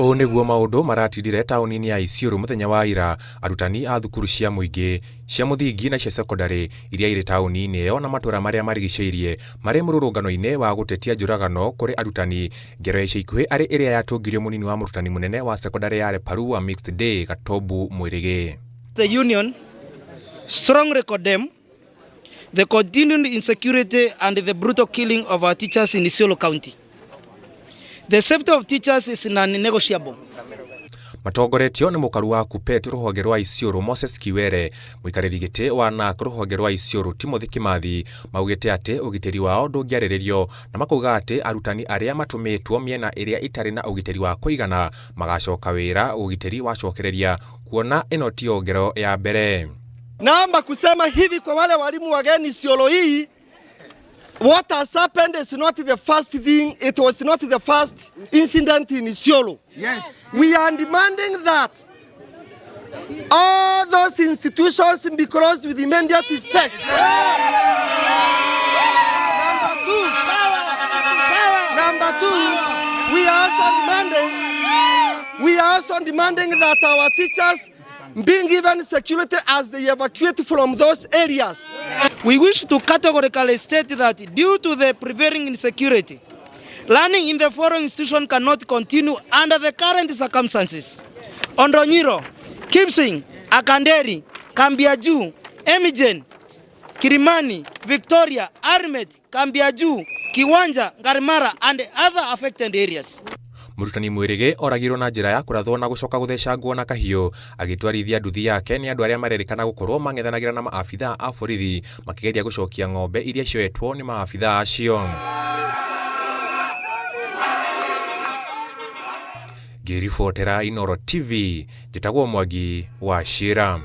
Ũũ nĩguo maũndũ maratindire taũni-inĩ ya Isiolo mũthenya wa ira, arutani a thukuru cia mũingĩ, cia mũthingi na cia cekondarĩ iria irĩ taũni-inĩ ĩyo na matũra marĩa marigicĩirie marĩ mũrũrũngano-inĩ wa gũtetia njũragano kũrĩ arutani, ngero ya ica ikuhĩ arĩ ĩrĩa yatũngirio mũnini wa mũrutani mũnene wa cekondarĩ ya Leparua Mixed Day Gatobu Mwirigi. The union strongly condemn the continued insecurity and the brutal killing of our teachers in Isiolo County. The safety of teachers is non-negotiable. Matongoretio nĩ mũkaru wa Kuppet rũhonge rwa Isiolo Moses Kiwere, mũikarĩri gĩtĩ wa NAC rũhonge rwa Isiolo Timothy Kimathi maugĩte atĩ ũgitĩri wao ndũngĩarĩrĩrio na makauga atĩ arutani arĩa matũmĩtwo mĩena ĩrĩa ĩtarĩ na ũgitĩri wa kũigana magacoka wĩra ũgitĩri wacokereria kuona ĩno tiyo ngero ya mbere. Naomba kusema hivi kwa wale walimu wageni Isiolo hii, what has happened is not the first thing, it was not the first incident in Isiolo. Yes. We are demanding that all those institutions be closed with immediate effect. Number two, we are also demanding that our teachers being given security as they evacuate from those areas. We wish to categorically state that due to the prevailing insecurity, learning in the foreign institution cannot continue under the current circumstances. Ondonyiro, Kipsing, Akanderi, Kambiaju, Emijen, Kirimani, Victoria, Armet, Kambiaju, Kiwanja, Ngarimara and other affected areas. Mũrutani Mwirigi oragirwo na njĩra ya kũrathwo na gũcoka gũthecangwo na kahiũ agĩtwarithia nduthi yake nĩ andũ arĩa marerĩkana gũkorwo mang'ethanagĩra na maabithaa a borithi makĩgeria gũcokia ng'ombe iria cioetwo nĩ maabithaa acio. Ngĩribotera Inooro TV, njĩtagwo Mwangi wa Shira.